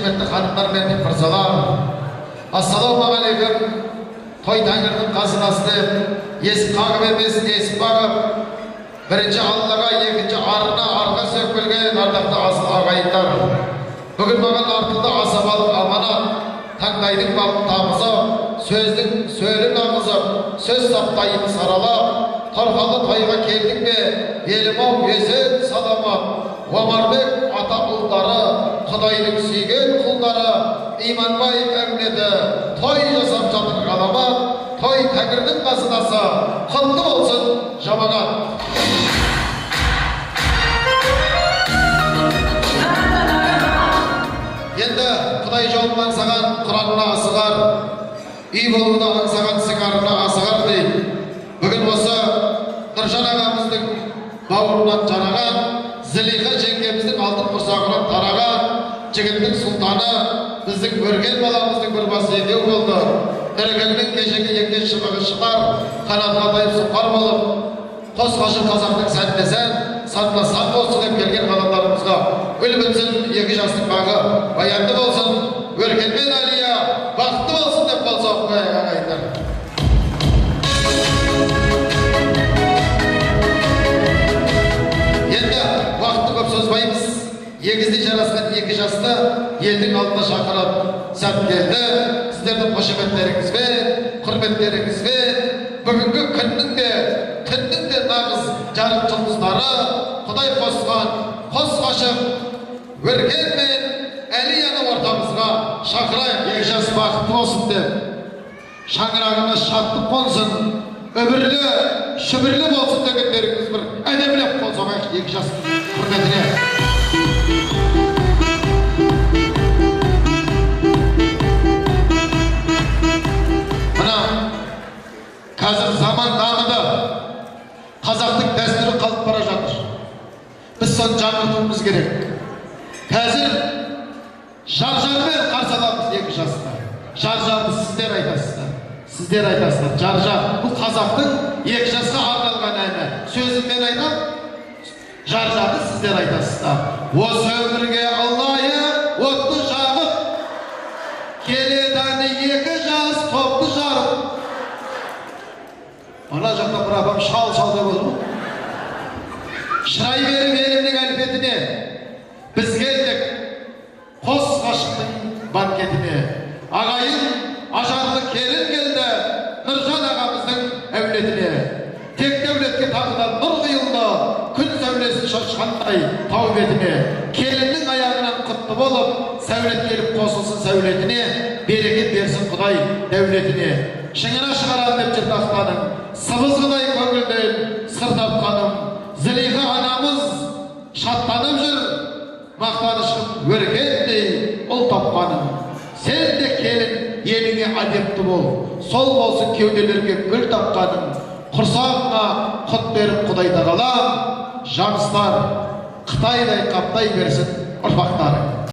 Құрметті ханымдар мен мырзалар, ассалаумағалейкум. Той тәңірдің қазынасы деп, есік қағып емес, несіп бағып, бірінші Аллаға, екінші арына арқа сүйеп келген ардақты асыл ағайындар. Бүгін маған артылды асабалық аманат, таңдайдың балын тамызып, сөздің сөлін ағызып, сөз саптайын саралап, торқалы тойға келдің бе, елім-ау есен саламат. Омарбек ата ұлдары, Құдайдың сүйген құлдары, Иманбай әулеті той жасап жатыр ғаламат, той тәңірдің қазынасы, құтты болсын жамағат. Енді Құдай жолын аңсаған Құранына асығар, үй болуды аңсаған сыңарына асығар дейді. Бүгін осы Нұржан ағамыздың бауырынан жараған, Зілиха жеңгеміздің алтын құрсағынан тараған жігіттің сұлтаны біздің өрген баламыздың бір басы екеу болды. Іргеңнің кешегі еккен шыбығы шынар, қанатқа тайып сұңқар болып, қос ғашық қазақтың сәніне сән, санына сан болсын деп келген ғаламдарымызға гүл бітсін, екі жастың бағы баянды болсын, Өркен мен Әлия бақытты болсын деп қол соғып қояйық ағайындар. Енді уақытты көп созбаймыз. Егіздей жарасқан екі жасты елдің алдына шақырып сәт келді. Сіздердің қошеметтеріңізбен, құрметтеріңізбен бүгінгі күннің де, түннің де нағыз жарық жұлдыздары Құдай қосқан қос ғашық Өркен мен Әлияны ортамызға шақырайық. Екі жас бақытты болсын деп, шаңырағына шаттық қонсын, үбірлі, шүбірлі болсын дегендеріңіз бір әдемілеп қол соғайық екі жастың құрметіне. Мына қазір заман дамыды, қазақтың дәстүрі қалып бара жатыр. Біз соны жаңғыртуымыз керек. Қазір жар-жармен қарсы аламыз екі жасты. Жар-жарды сіздер айтасыздар. Сіздер айтасыздар. Жар-жар. Бұл қазақтың екі жасқа арналған әні. Сөзін мен айтам, жар-жарды сіздер айтасыздар. Осы өмірге ылайық отты жағып, келеді әні екі жас топты жарып. Ана жақта бір апам шал-шал деп отыр ғой. Шырай беріп елімнің әлпетіне, біз келдік қос ғашықтың банкетіне. Ағайын ажарлы келін келді Нұржан ағамыздың әулетіне. Тек дәулетке тағы да нұр құйылды, күн сәулесін шашқандай тау бетіне. Келіннің аяғынан құтты болып, сәулет келіп қосылсын сәулетіне, береке берсін Құдай дәулетіне. Шыңына шығарам деп жыртақтаным, сыбызғыдай көңілден сыр тапқаным. Зілиха анамыз шаттанып жүр, мақтанышым өркендей ұл тапқаным. Сен де келін еліңе әдепті бол, сол болсын кеуделерге гүл тапқаным. Құрсағыңа құт беріп Құдай тағалам, жамыстар Қытайдай қаптай берсін ұрпақтарың.